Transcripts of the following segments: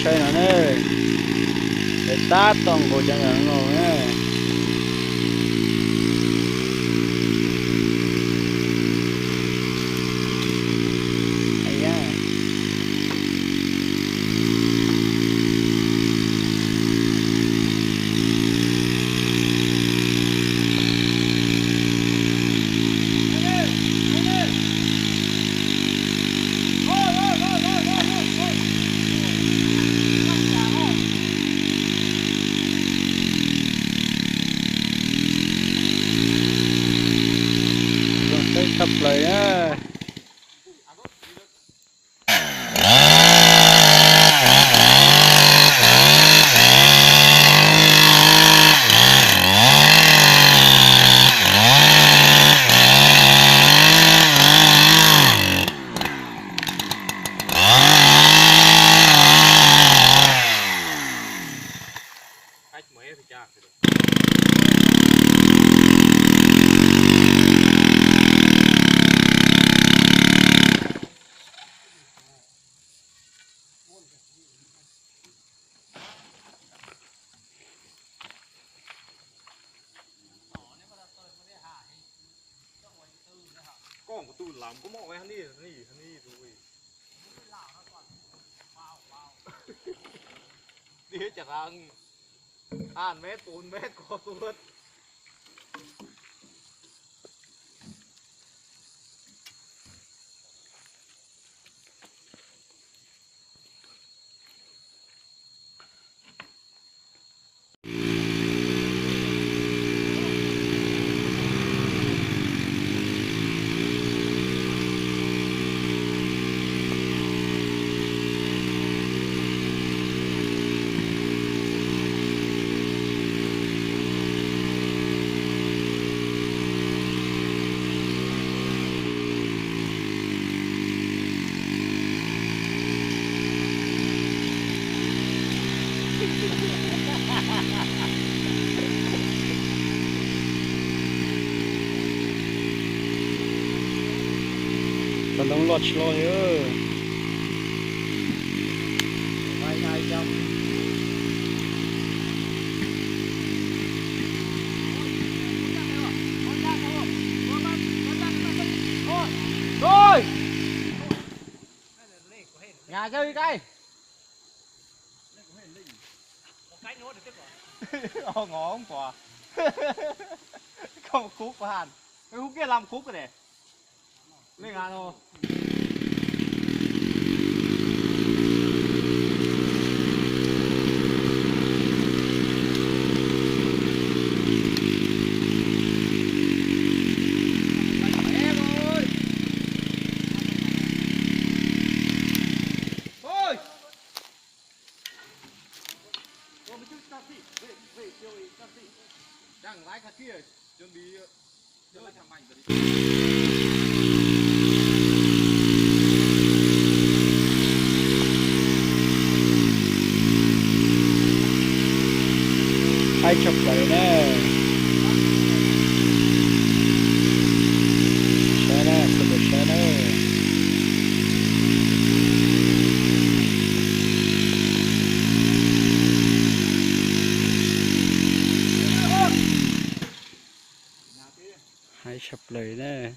Saib no na, tab tom nqus cov ntawd nkaus na. Zoo saib tshaj plaws na. Koj kuv tus lam koj muab ua hab ni, hab ni, hab ni rau. Tias cas an meb tus meb ko tuaj. Cov ntoo loj tsis loj li. Oi! Nhà chơi cái. Ôi, ngon quá. Không khúc của Hàn. Cái khúc kia làm khúc rồi này. Lên Hàn rồi. Ôi. Ôi, một chút cho xị, về, về chiều thì cho xị. Đang lái thằng kia, chuẩn bị, ờ, đưa thằng Mạnh vào đi. Hay chụp lại nè. Sai nè, chụp lại sai nè. Hay sab plaws na.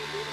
Coj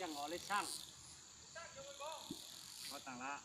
nqos li sab. Nqos tag lawm.